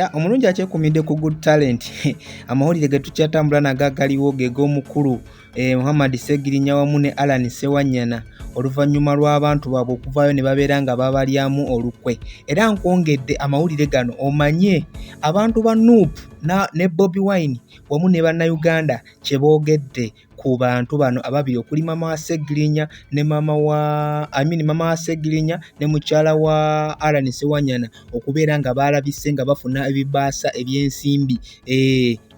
Ya omulungi akyekumidde ku Good Talent. Amawulire ge tukyatambula nago agaliwo ge g'omukulu Muhammad Ssegirinya wamu ne Allan Ssewanyana oluvannyuma lw'abantu baabwe okuvaayo ne babeera nga babalyamu olukwe. Era nkwongedde amawulire gano omanye abantu ba Nup ne Bobi Wine wamu ne Bannayuganda kye boogedde ku bantu bano ababiri okuli maama wa Ssegirinya ne maama wa I mean maama wa Ssegirinya ne mukyala wa Allan Ssewanyana okubeera nga baalabise nga bafuna ebibaasa eby'ensimbi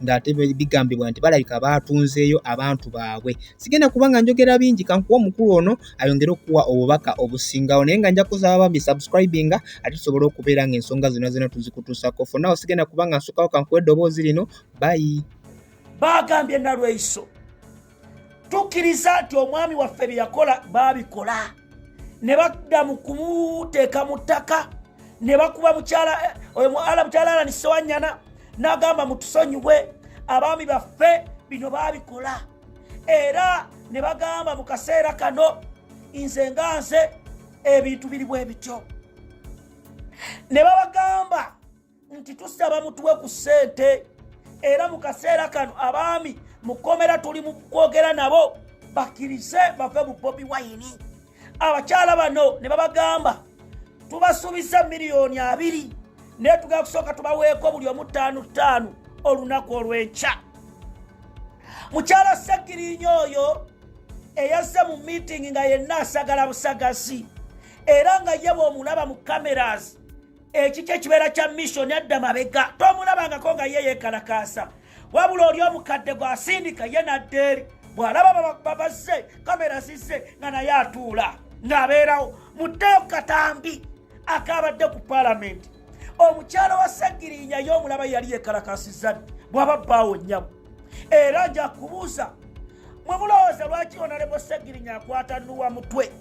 ng'ate bigambibwa nti balabika baatunzeeyo abantu baabwe. Sigenda kuba nga njogera bingi, kankuwa omukulu ono ayongere okuwa obubaka obusingawo, naye nga nja kusaba bambi subscribinga ate tusobole okubeera ng'ensonga zonna zonna tuzikutuusako. For now sigenda kuba nga nsukawo, kankuwa eddoboozi lino. Bye. Bagambye Nalweiso, tukkiriza nti omwami waffe bye yakola baabikola ne badda mu kumuteeka mu ttaka ne bakuba mukyala oyo ala mukyala Allan Ssewanyana n'agamba mutusonyiwe, abaami baffe bino baabikola. Era ne bagamba mu kaseera kano nze nga nze ebintu biri bwe bityo, ne babagamba nti tusaba mutuwe ku ssente. Era mu kaseera kano abaami mukomera tuli mu kwogera nabo bakkirize bave mu Bobi Wine. Abakyala bano ne babagamba tubasuubiza 20 miliyoni, naye tugenda kusooka tubaweeko buli omu ttaano ttaano olunaku olw'enkya. Mukyala Ssegirinya oyo eyazze mu meeting nga yenna asagala busagazi, era nga ye bw'omulaba mu cameras ekikyo ekibeera kya mission adda mabega, tomulabangako nga ye yeekalakaasa, wabula oli omukadde gw'asindika ye nadda eri bw'alaba babazze kamera zizze nga naye atuula ng'abeerawo. Muddeyo katambi akabadde ku paalamenti, omukyala wa Ssegirinya ye omulaba yali yeekalakasizza ddi bw'aba bbaawo nnyabo. Era nja kubuuza mwe, mulowooza lwaki Honorable Ssegirinya akwata nuwa mutwe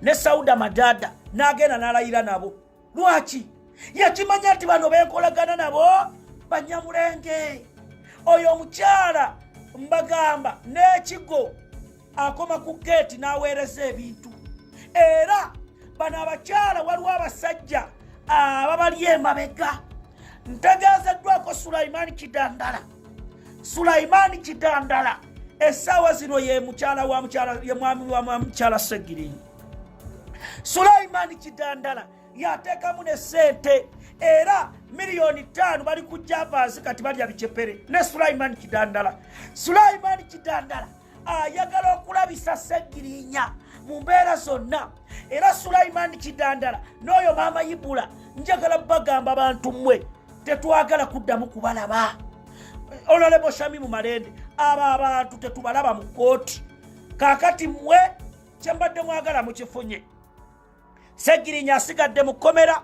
ne Sauda Madada n'agenda n'alayira nabo? Lwaki? Yakimanya nti bano benkolagana nabo banyamulenge. Oyo omukyala mbagamba n'ekigo akoma ku geeti n'aweereza ebintu. Era bano abakyala waliwo abasajja ababali emabega. Ntegeezeddwako Sulaimaani Kidandala. Sulaimaani Kidandala essaawa zino ye mukyala wa mukyala, ye mwami wa mukyala Segirinyi. Sulaimaani Kidandala yateekamu ne ssente, era 5 miliyoni bali ku Javas kati balya bicepere ne Sulaimaani Kidandala. Sulaimaani Kidandala ayagala okulabisa Segirinya mu mbeera zonna. Era Sulaimaani Kidandala n'oyo maama Ibula, njagala bagamba bantu mmwe tetwagala kuddamu kubalaba. Honorable Shamimu Malende, abo abantu tetubalaba mu kooti. Kaakati mmwe kyembadde mwagala mukifunye. Segirinya asigadde mu kkomera,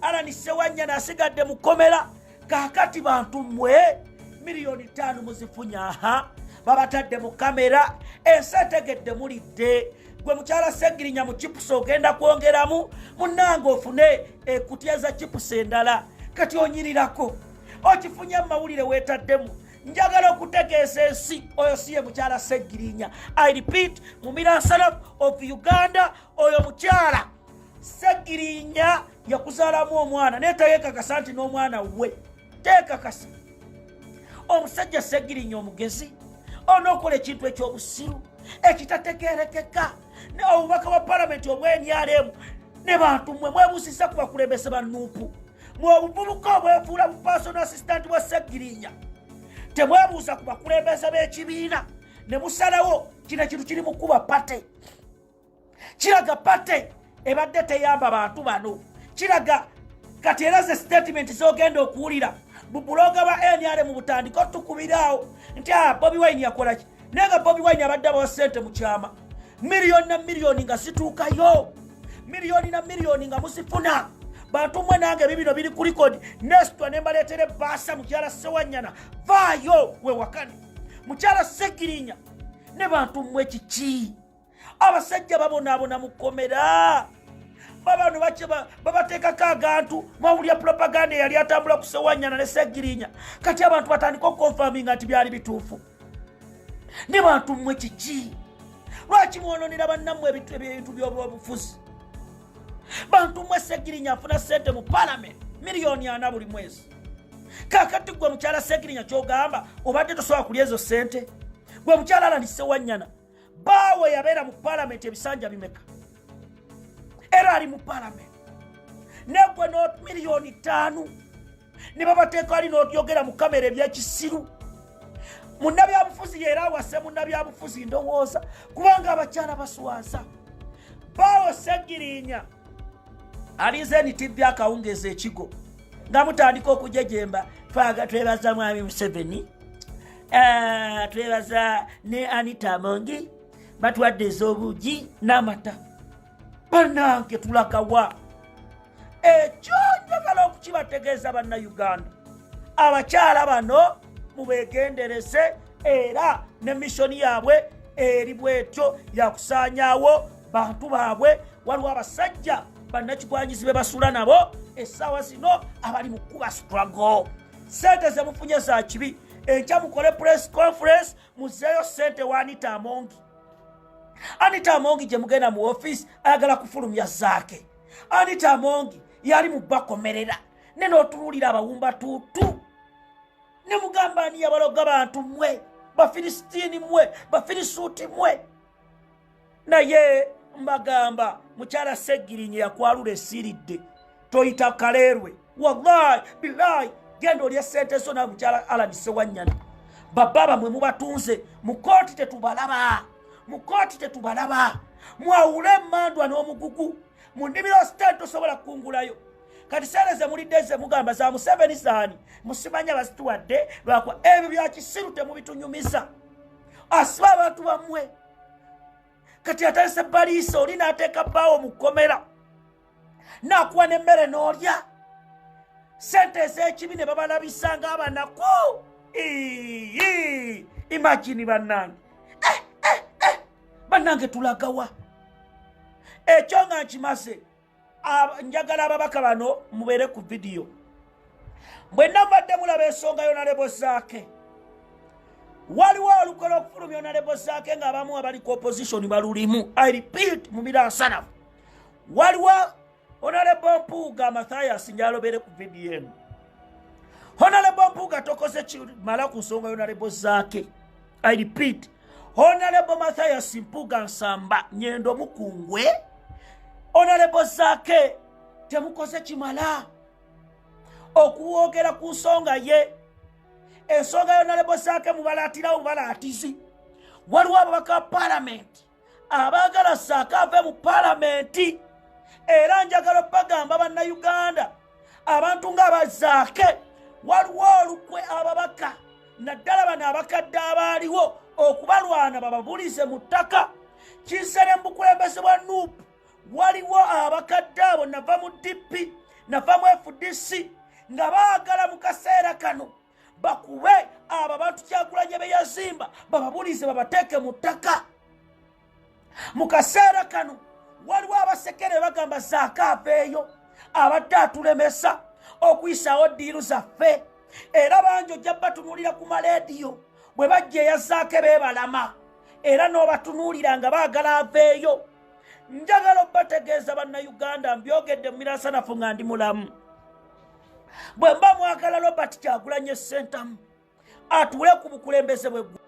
Allan Ssewanyana asigadde mu kkomera. Kaakati bantu mmwe 5 miliyoni muzifunye. Aha, babatadde mu kamera, ensi etegedde mulidde. Gwe mukyala Segirinya mu chips ogenda kwongeramu munnange ofune ekutya za chips endala. Kati onyirirako okifunye mu mawulire weetaddemu. Njagala okutegeeza ensi, oyo si ye mukyala Segirinya. I repeat, mumiransana of Uganda, oyo mukyala Segirinya yakuzaalamu omwana naye teyekakasa nti n'omwana we teekakasa. Omusajja Segirinya omugezi onookola ekintu ekyobusiru ekitategerekeka, obubaka bwa palamenti obw'NRM ne bantu mmwe mwebuusiza ku bakulembeze ba Nup. Mwe obuvubuka obwefuula bu personal assistant bwa Segirinya, temwebuuza ku bakulembeze b'ekibiina ne musalawo kino ekintu kiri mu kuba party. Kiraga party ebadde teyamba bantu bano. Kiraga kati era ze statement zogenda okuwulira bubuloga ba NRM butandika otukubiraawo nti ah, Bobi Wine yakolaki, naye nga Bobi Wine abadde abawa sente mu kyama, miliyoni na miliyoni nga zituukayo, miliyoni na miliyoni nga muzifuna. Bantu mmwe nange bibino biri ku record. Nesitwa ne mbaleetera ebbaasa. Mukyala Sewanyana vaayo wewakane mukyala Segirinya ne bantu mmwe kiki? Abasajja babonaabona mu kkomera, babano babateekako agantu. Mwawulya propaganda eyali atambula ku Sewanyana ne Segirinya. Kati abantu batandika okuconfirminga nti byali bituufu. Ne bantu mmwe kiki? Lwaki mwononera bannammwe ebintu by'obwobufuzi? Bantu mmwe, Segirinya afuna sente mu palamenti 4 million buli mwezi. Kakati gwe mukyala Segirinya kyogamba obadde tosobola kulya ezo sente? Gwe mukyala Alani Sewanyana, baawe yabeera mu palamenti ebisanja bimeka? Era ali mu palamenti negwe no 5 miliyoni ne babateeka ali n'otyogera mu kamera ebyekisiru. Munnabyabufuzi yeera awase munnabyabufuzi, ndowooza kubanga abakyala baswaza. Baawo Segirinya alinze NTV akawungeeza ekigo nga mutandika okujejemba, twaga twebaza mwami Museveni, twebaza ne Anita Amongi, batwadde ez'obuugi n'amata. Bannange, tulagawa? Ekyo njagala okukibategeeza Bannayuganda, abakyala bano mubegendereze, era ne mission yaabwe eri bwetyo yakusaanyaawo bantu baabwe. Waliwo abasajja bannakigwanyizi be basula nabo essaawa zino abali mu kuba struggle. Sente zemufunye za kibi. Enkya mukole press conference, muzeeyo sente wa Anita Amongi. Anita Amongi gye mugenda mu office ayagala kufulumya zaake. Anita Amongi yali mu bakomerera ne n'otunuulira abawumba tuutu ne mugamba, ani yabaloga? Bantu mmwe Bafilisitiini, mmwe Bafilisuuti mmwe. Naye mbagamba, mukyala Segirinya yakwalula esiiridde, toyita kaleerwe. Wallahi billahi, genda olya sente zo. Nawe mukyala Alan Sewanyana, baba bamwe mubatunze mu kooti, tetubalaba mu kooti, tetubalaba. Mwawule emandwa n'omugugu. Mu nnimiro sitani tosobola kukungulayo. Kati sente zemulidde ze mugamba za Museveni zaani? Musimanya bazituwadde lwakwa ebyo bya kisiru, temubitunyumiza. Asiba abantu bammwe. Kati atandise baliisa oli n'ateeka bbaawo mu kkomera n'akuwa n'emmere n'olya sente ez'ekibi ne babalabisa ng'abanaku. Imagine bannange, eh, eh, eh. Bannange, tulagawa? Ekyo nga nkimaze, njagala ababaka bano mubeere ku vidiyo. Bwenna mbadde mulaba ensonga y'Honourable Zaake. Waliwo olukola okufulumya Honourable Zaake ng'abamu abali ku opposition balulimu. I repeat, mu biransanafu waliwo Honourable Mpuuga Mathias, njalobere ku vidiyo eno. Honourable Mpuuga, tokoze kimala ku nsonga y'Honourable Zaake. I repeat, Honourable Mathias Mpuuga Nsamba Nyendo Mukungwe, Honourable Zaake temukoze kimala okuwogera ku nsonga ye. Ensonga y'Honourable Zaake mubalaatirawo bubalaatizi. Waliwo ababaka ba paalamenti abaagala Zaake ave mu paalamenti, era njagala bagamba Bannayuganda, abantu ng'abazaake waliwo olukwe ababaka naddala bano abakadde abaaliwo okubalwana bababulize mu ttaka. Kizere mu bukulembeze bwa NUP waliwo abakadde abo, nava mu DP, nava mu FDC, nga baagala mu kaseera kano bakube abo abantu Kyagulanye be yazimba, bababulize babateeke mu ttaka. Mu kaseera kano waliwo abasekere bagamba Zaake aveeyo, abadde atulemesa okuyisaawo deal zaffe. Era bangi ojja batunuulira ku maleediyo bwe bajja eya Zaake beebalama, era n'obatunuulira nga baagala aveeyo. Njagala obbategeeza Bannayuganda, mbyogedde mu miransanafu nga ndi mulamu, bwe mba mwagala Robert Kyagulanye Sentamu atuule ku bukulembeze bw'eggwanga.